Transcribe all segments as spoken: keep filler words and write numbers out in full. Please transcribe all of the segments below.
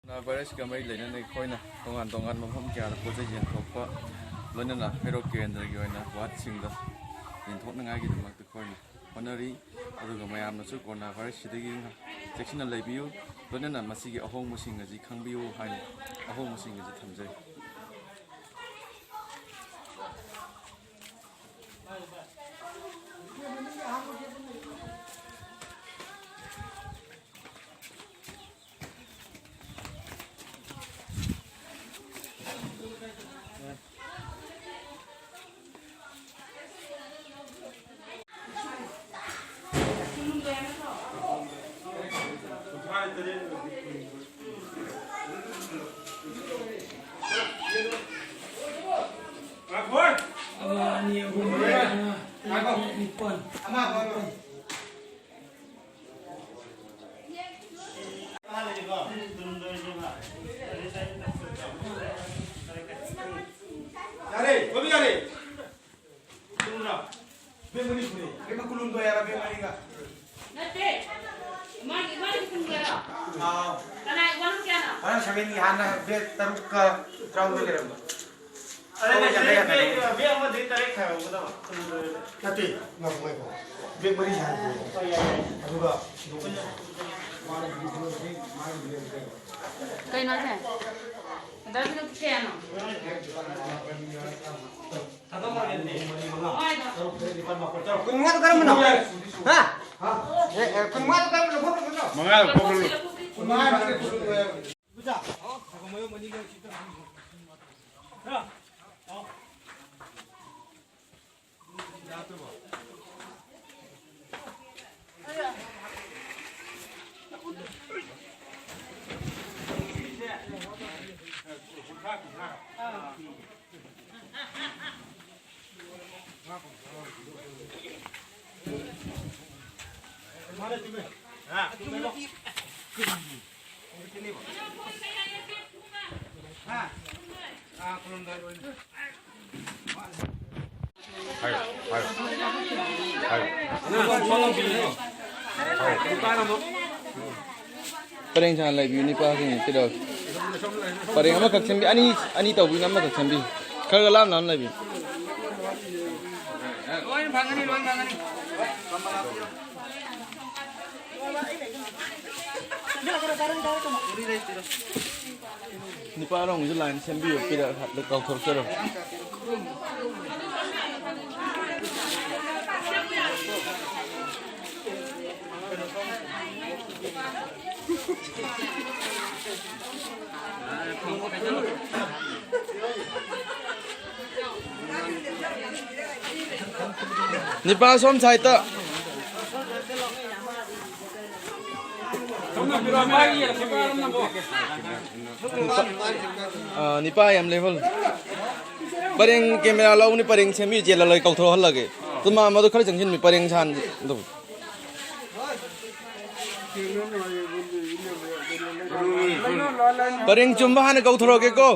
Corona ꯚꯥꯏꯔꯁꯀ ꯃꯔꯤ ꯂꯩꯅꯅ ꯑꯩꯈꯣꯏꯅ ꯇꯣꯉꯥꯟ ꯇꯣꯉꯥꯟꯕ ꯃꯐꯝ ꯀꯌꯥꯗ ꯄꯣꯠ ꯆꯩ ꯌꯦꯟꯊꯣꯛꯄ, ꯂꯣꯏꯅꯅ ꯍꯩꯔꯣꯛ ꯀꯦꯟꯗ꯭ꯔꯒꯤ ꯑꯣꯏꯅ ꯋꯥꯔꯗꯁꯤꯡꯗ ꯌꯦꯟꯊꯣꯛꯅꯉꯥꯏꯒꯤꯗꯃꯛꯇ ꯑꯩꯈꯣꯏꯅ ꯍꯣꯠꯅꯔꯤ꯫ ꯑꯗꯨꯒ ꯃꯌꯥꯝꯅꯁꯨ ꯀꯣꯔꯣꯅꯥ ꯚꯥꯏꯔꯁꯁꯤꯗꯒꯤ ꯆꯦꯛꯁꯤꯟꯅ ꯂꯩꯕꯤꯌꯨ, ꯂꯣꯏꯅꯅ ꯃꯁꯤꯒꯤ ꯑꯍꯣꯡꯕꯁꯤꯡ ꯑꯁꯤ ꯈꯪꯕꯤꯌꯨ ꯍꯥꯏꯅ ꯑꯍꯣꯡꯕꯁꯤꯡ ꯑꯁꯤ ꯊꯝꯖꯔꯤ꯫ ꯑꯃ, ꯑꯅꯤ, ꯑꯍꯨꯝ, ꯃꯔꯤ, ꯃꯉꯥ, ꯇꯔꯨꯛ, ꯇꯔꯦꯠ, ꯅꯤꯄꯥꯜ꯫ ꯃꯥꯄꯜ꯫ ꯌꯥꯔꯦ, ꯂꯣꯏꯅ ꯌꯥꯔꯦ꯫ ꯆꯨꯝꯗ꯭ꯔꯣ? ꯕꯦꯛ ꯃꯔꯤ ꯁꯨꯔꯦ꯫ ꯕꯦꯛ ꯀꯨꯟꯍꯨꯝꯗꯣꯏ ꯍꯥꯏꯕ, ꯕꯦꯛ ꯃꯔꯤꯒ꯫ ꯅꯠꯇꯦ꯫ ꯃꯥꯒꯤ, ꯃꯥꯒꯤ ꯀꯨꯟꯍꯨꯝꯗꯣꯏꯔꯣ? ꯑꯥ꯫ ꯀꯅꯥꯒꯤ ꯋꯥꯅꯣ ꯀꯌꯥꯅꯣ? ꯋꯥꯟ ꯁꯚꯦꯟꯒꯤ ꯍꯥꯟꯅ ꯕꯦꯛ ꯇꯔꯨꯛꯀ ꯇꯔꯥꯍꯨꯝꯗꯣꯏ ꯂꯩꯔꯝꯕ꯫ ꯑꯗꯨ ꯅꯠꯇꯦ, ꯌꯥꯡꯈꯩ ꯌꯥꯡꯈꯩ꯫ ꯕꯦꯛ, ꯕꯦꯛ ꯑꯃꯗꯒꯤ ꯇꯔꯦꯠ ꯈꯥꯏꯗꯣꯛꯀꯗꯕ꯫ ꯅꯠꯇꯦ, ꯉꯥꯏꯈꯣ, ꯉꯥꯏꯈꯣ꯫ ꯕꯦꯛ ꯃꯔꯤ ꯁꯥꯏ꯫ ꯍꯣꯏ, ꯌꯥꯏ, ꯌꯥꯏ꯫ ꯑꯗꯨꯒ ꯀꯩꯅꯣ ꯍꯥꯏꯁꯦ? ꯑꯗꯨ ꯀꯌꯥꯅꯣ? ꯀꯨꯟꯃꯉꯥꯗꯣ ꯀꯔꯝꯕꯅꯣ? ꯍꯥ? ꯑꯦ, ꯑꯦ, ꯀꯨꯟꯃꯉꯥꯗꯣ ꯀꯔꯝꯕꯅꯣ? ꯃꯉꯥꯗꯣ ꯐꯣꯠꯂꯨ꯫ ꯍꯥꯏꯌꯣ, ꯍꯥꯏꯌꯣ꯫ ꯍꯥꯏꯌꯣ꯫ ꯍꯥꯏꯌꯣ꯫ ꯄꯔꯦꯡ ꯁꯥꯅ ꯂꯩꯕꯤꯌꯨ, ꯅꯤꯄꯥꯁꯤꯡ ꯄꯤꯔꯛꯑꯣ꯫ ꯄꯔꯦꯡ ꯑꯃꯈꯛ ꯁꯦꯝꯕꯤ, ꯑꯅꯤ, ꯑꯅꯤ ꯇꯧꯕꯤꯅ ꯑꯃꯈꯛ ꯁꯦꯝꯕꯤꯌꯨ꯫ ꯈꯔ ꯈꯔ ꯂꯥꯞꯅ ꯂꯥꯞꯅ ꯂꯩꯕꯤꯌꯨ꯫ ꯂꯣꯏꯅ ꯐꯪꯒꯅꯤ, ꯂꯣꯏꯅ ꯐꯪꯒꯅꯤ꯫ ꯅꯤꯄꯥꯔꯣꯝꯒꯤꯁꯨ line ꯁꯦꯝꯕꯤꯌꯨ, ꯄꯤꯔꯛ-, ꯀꯥꯎꯊꯣꯛꯆꯔꯣ꯫ ꯅꯤꯄꯥ ꯁꯣꯝ side ꯇ꯫ ꯑꯥ, ꯅꯤꯄꯥ ꯌꯥꯝ level꯫ ꯄꯔꯦꯡ camera ꯂꯧꯕꯅꯤ, ꯄꯔꯦꯡ ꯁꯦꯝꯕꯤꯌꯨ, ꯆꯦꯜꯂ ꯂꯩ, ꯀꯧꯊꯣꯛꯍꯜꯂꯒꯦ꯫ ꯇꯨꯃꯥ ꯃꯗꯨ ꯈꯔ ꯆꯪꯁꯤꯟꯕꯤ, ꯄꯔꯦꯡ ꯁꯥꯟ-, ꯑꯗꯨ꯫ ꯄꯔꯦꯡ ꯆꯨꯝꯕ ꯍꯥꯟꯅ ꯀꯧꯊꯣꯔꯛꯑꯒꯦꯀꯣ꯫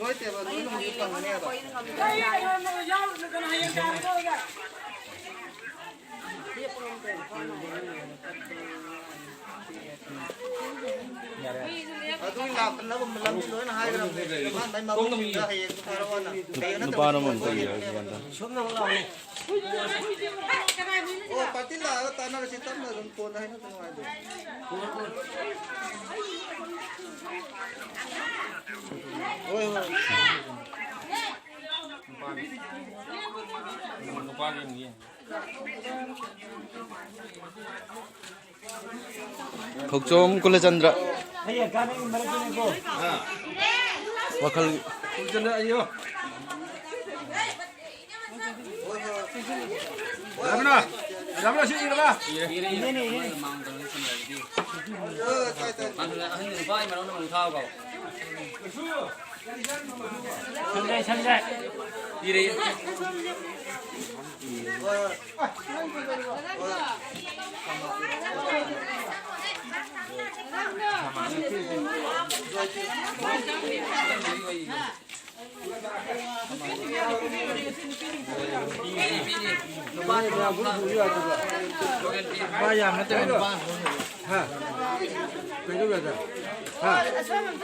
ꯂꯣꯏ ꯇꯦꯕꯜ ꯂꯣꯏꯅ ꯍꯧꯖꯤꯛ ꯐꯪꯒꯅꯦꯕ꯫ ꯑꯗꯨꯒꯤ ꯂꯥꯛꯇꯅꯕ ꯂꯝꯕꯤ ꯂꯣꯏꯅ ꯍꯥꯏꯈ꯭ꯔꯕꯅꯦ꯫ ꯃꯥꯏ ꯃꯥꯏ ꯃꯐꯝꯁꯤꯡꯗ ꯍꯌꯦꯡ ꯐꯔꯛꯑꯣꯅ꯫ ꯍꯌꯦꯡ ꯅꯠꯇ꯭ꯔꯒ ꯅꯨꯄꯥꯅ ꯑꯃ ꯑꯝꯇ ꯏꯔꯒꯦ ꯒ꯭ꯌꯥꯟ ꯇꯥꯗꯦ꯫ ꯑꯣ, party ꯂꯥꯛꯑꯒ ꯇꯥꯟꯅꯔꯁꯤ, ꯇꯞꯅ ꯑꯗꯨꯝ ꯀꯣꯟꯅ ꯍꯥꯏꯅꯕ ꯅꯨꯡꯉꯥꯏꯗꯣꯏꯅꯦ꯫ ꯍꯣꯏ, ꯍꯣꯏ꯫ ꯈꯣꯡꯖꯣꯝ ꯀꯨꯂꯆꯟꯗ꯭ꯔ꯫ ꯋꯥꯈꯜ꯫ ꯏꯔꯕ ꯁꯤ ꯏꯔꯕ? ꯏꯔꯦ, ꯏꯔꯦ, ꯏꯔꯦ꯫ ꯃꯥꯡꯗ ꯂꯣꯏ ꯁꯤꯟꯅꯔꯗꯤ꯫ ꯃꯥꯡꯗ ꯑꯍꯟ ꯅꯨꯄꯥ ꯏꯃꯥꯟꯅꯕꯅ ꯑꯃꯨꯛ ꯊꯥꯎ ꯀꯥꯎ꯫ ꯁꯝꯖꯥꯏ, ꯁꯝꯖꯥꯏ꯫ ꯏꯔꯦ, ꯏꯔꯦ꯫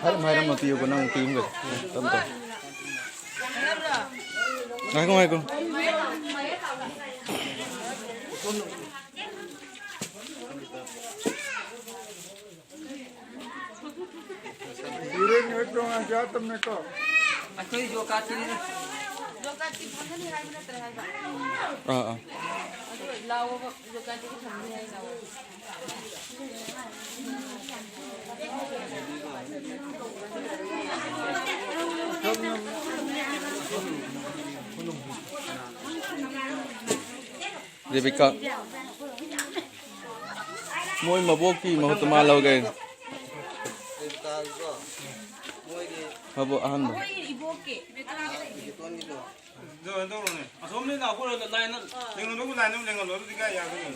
ꯍꯥꯏꯔꯝ ꯍꯥꯏꯔꯝꯃꯣ, ꯄꯤꯌꯨꯀꯣ, ꯅꯪ ꯄꯤꯌꯨꯝꯒ꯫ ꯇꯞ ꯇꯞ꯫ ꯉꯥꯏꯈꯣ, ꯉꯥꯏꯈꯣ꯫ ꯌꯨꯔꯤꯟ ꯍꯣꯏ ꯇꯣꯉꯥꯟ ꯆꯥ ꯇꯝꯅꯦꯀꯣ꯫ ꯑꯩꯈꯣꯏ ꯖꯣꯀꯥꯠꯀꯤꯅꯤꯅ꯫ ꯖꯣꯀꯥꯠꯀꯤ ꯐꯪꯒꯅꯤ ꯍꯥꯏꯕ ꯅꯠꯇ꯭ꯔꯦ ꯍꯥꯏꯕ꯫ ꯑꯥ, ꯑꯥ꯫ ꯑꯗꯨ ꯂꯥꯛꯑꯣꯕ, ꯖꯣꯀꯥꯠꯀꯤ ꯐꯪꯒꯅꯤ ꯍꯥꯏ ꯂꯥꯛꯑꯣ꯫ ꯔꯦꯕꯤꯀꯥ꯫ ꯃꯣꯏ ꯃꯕꯣꯛꯀꯤ ꯃꯍꯨꯠꯇ ꯃꯥ ꯂꯧꯒꯦ꯫ ꯃꯕꯣꯛ ꯑꯍꯟꯗꯣ꯫ ꯑꯗꯣ ꯀꯩꯅꯣ ꯇꯧꯔꯣꯅꯦ꯫ ꯑꯁꯣꯝꯗ ꯂꯥꯛꯄ ꯑꯣꯏꯔꯒ ꯂꯥꯏꯟ ꯂꯦꯡꯍꯜꯂꯣ, ꯂꯥꯏꯟ ꯑꯃ ꯂꯦꯡꯍꯜꯂꯣ, ꯑꯗꯨꯗꯤ ꯀꯥꯏ ꯌꯥꯗꯣꯏꯅꯣ?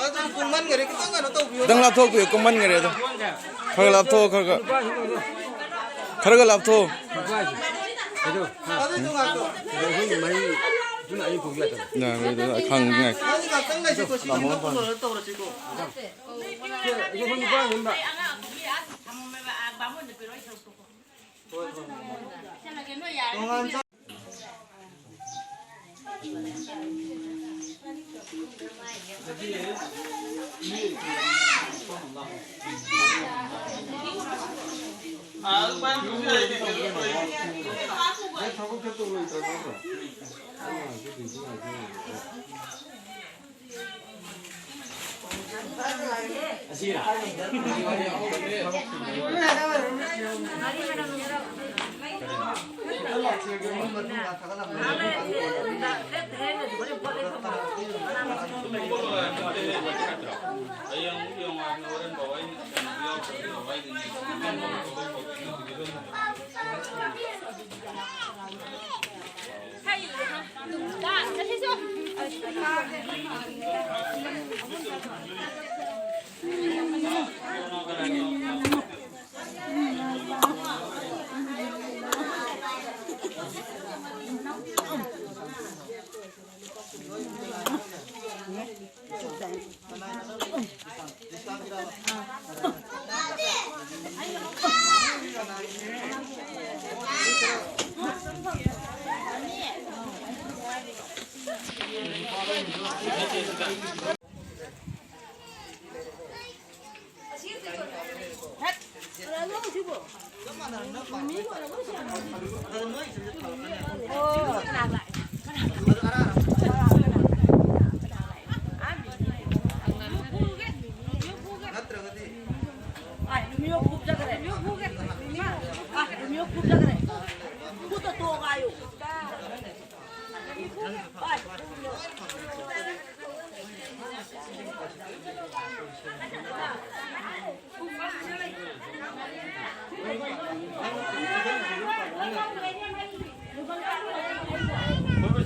ꯑꯗꯨ ꯀꯨꯝꯃꯟꯈꯔꯦ, ꯈꯤꯇꯪ ꯀꯩꯅꯣ ꯇꯧꯕꯤꯌꯣ꯫ ꯈꯤꯇꯪ ꯂꯥꯞꯊꯣꯛꯄꯤꯌꯨ, ꯀꯨꯝꯃꯟꯈꯔꯦ ꯑꯗꯣ꯫ ꯈꯔ ꯂꯥꯞꯊꯣꯛꯑꯣ, ꯈꯔ ꯈꯔ꯫ ꯈꯔꯒ ꯂꯥꯞꯊꯣꯛꯑꯣ꯫ ꯑꯗꯨ ꯉꯥꯛꯇꯣ꯫ ꯌꯥꯔꯣꯏ, ꯑꯗꯨ ꯑꯩ ꯈꯪꯗꯦ, ꯉꯥꯏꯈꯣ꯫ ꯃꯥꯁꯦ ꯉꯥꯛꯇꯪ ꯂꯩꯁꯤꯀꯣ, ꯁꯤ ꯇꯥꯃꯣ ꯈꯛꯇꯪ ꯄꯥꯝꯃꯦ꯫ ꯂꯣꯏꯔꯒ ꯇꯧꯔꯁꯤꯀꯣ꯫ ꯍꯣꯏ, ꯍꯣꯏ, ꯍꯣꯏ꯫ ꯇꯣꯉꯥꯟ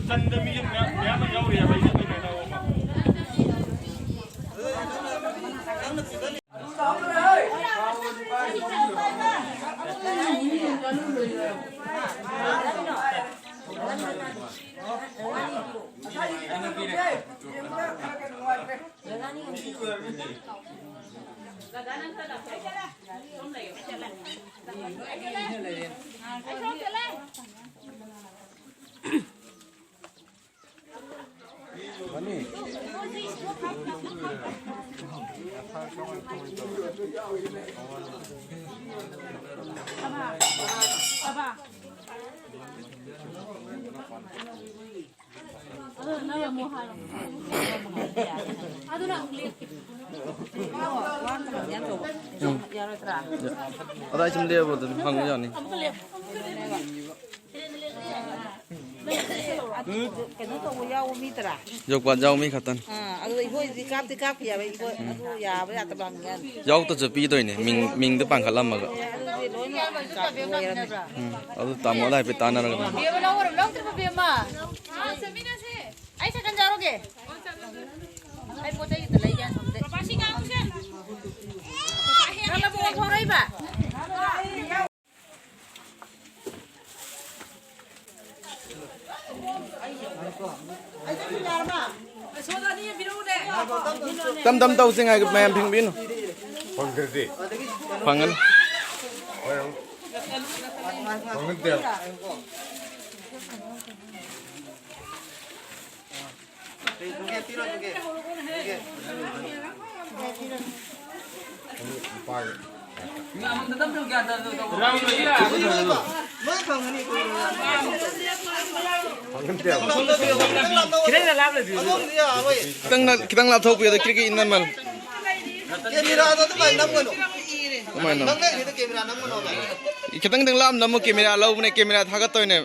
ꯆꯟꯗ ꯃꯤ ꯃꯌꯥꯝ ꯑꯃ ꯌꯥꯎꯔꯤꯑꯕ, ꯑꯩꯅ ꯀꯩꯅꯣ ꯇꯧꯕ꯫ ꯑꯗꯥꯏ ꯁꯨꯝ ꯂꯦꯞꯄꯣ, ꯑꯗꯨꯝ ꯍꯪꯕ ꯌꯥꯅꯤ꯫ ꯀꯩꯅꯣ ꯇꯧꯕ ꯌꯥꯎꯕ ꯃꯤ ꯇꯔꯥ? ꯌꯣꯛꯄꯥꯟ ꯌꯥꯎ ꯃꯤ ꯈꯛꯇꯅꯤ꯫ ꯑꯥ, ꯑꯗꯨ ꯏꯕꯣꯏꯗꯤ ꯀꯥꯞꯇꯤ ꯀꯥꯞꯈꯤ ꯍꯥꯏꯕ, ꯏꯕꯣꯏ, ꯎꯝ꯫ ꯑꯗꯨ ꯌꯥꯕ ꯌꯥꯗꯕ ꯍꯪꯉꯦ꯫ ꯌꯥꯎꯇꯁꯨ ꯄꯤꯗꯣꯏꯅꯦ, ꯃꯤꯡ, ꯃꯤꯡꯗ ꯄꯥꯟꯈꯠꯂꯝꯃꯒ꯫ ꯑꯦ, ꯑꯗꯨꯗꯤ ꯂꯣꯏꯅ ꯂꯣꯏꯔꯝꯃꯦ꯫ ꯎꯝ, ꯑꯗꯨ ꯇꯥꯃꯣꯗ ꯍꯥꯏꯐꯦꯠ ꯇꯥꯟꯅꯔꯒ ꯑꯗꯨꯝ꯫ ꯕꯦꯝꯃ ꯂꯧꯔꯕ, ꯂꯧꯗ꯭ꯔꯤꯕ ꯕꯦꯝꯃ? ꯑꯥ, ꯆꯠꯃꯤꯟꯅꯁꯦ꯫ ꯑꯩ ꯁꯥꯏꯀꯜ ꯌꯥꯎꯔꯒꯦ꯫ ꯑꯩ ꯄꯣꯠ ꯆꯩ ꯈꯤꯇ ꯂꯩꯒꯦ ꯑꯁꯣꯝꯗꯩ꯫ ꯅꯪꯅ ꯄꯣꯠ ꯊꯣꯔꯛꯏꯕ? ꯇꯝ ꯇꯝ ꯇꯧꯁꯤ, ꯉꯥꯏꯈꯣ, ꯃꯌꯥꯝ ꯐꯤꯡꯕꯤꯅꯨ꯫ ꯐꯪꯗ꯭ꯔꯗꯤ? ꯐꯪꯒꯅꯤ꯫ ꯍꯣꯏ, ꯐꯪꯒꯅꯤ꯫ ꯈꯤꯇꯪ ꯂꯥꯞ-, ꯈꯤꯇꯪ ꯂꯥꯞꯊꯣꯛꯄꯤꯌꯨ, ꯑꯗ ꯀ꯭ꯔꯤꯛ ꯀ꯭ꯔꯤꯛ ꯏꯟꯅꯃꯜ꯫ ꯀꯦꯃꯦꯔꯥꯗ ꯑꯗꯨꯃꯥꯏꯅ ꯅꯝꯒꯅꯨ꯫ ꯀꯃꯥꯏꯅ? ꯅꯪ ꯂꯩꯔꯤꯗꯣ ꯀꯦꯃꯦꯔꯥ ꯅꯝꯒꯅꯣ ꯍꯥꯏꯕ꯫ ꯈꯤꯇꯪ ꯈꯤꯇꯪ ꯂꯥꯞꯅ ꯅꯝꯃꯨ, ꯀꯦꯃꯦꯔꯥ ꯂꯧꯕꯅꯦ, ꯀꯦꯃꯦꯔꯥ ꯊꯥꯒꯠꯇꯣꯏꯅꯦ꯫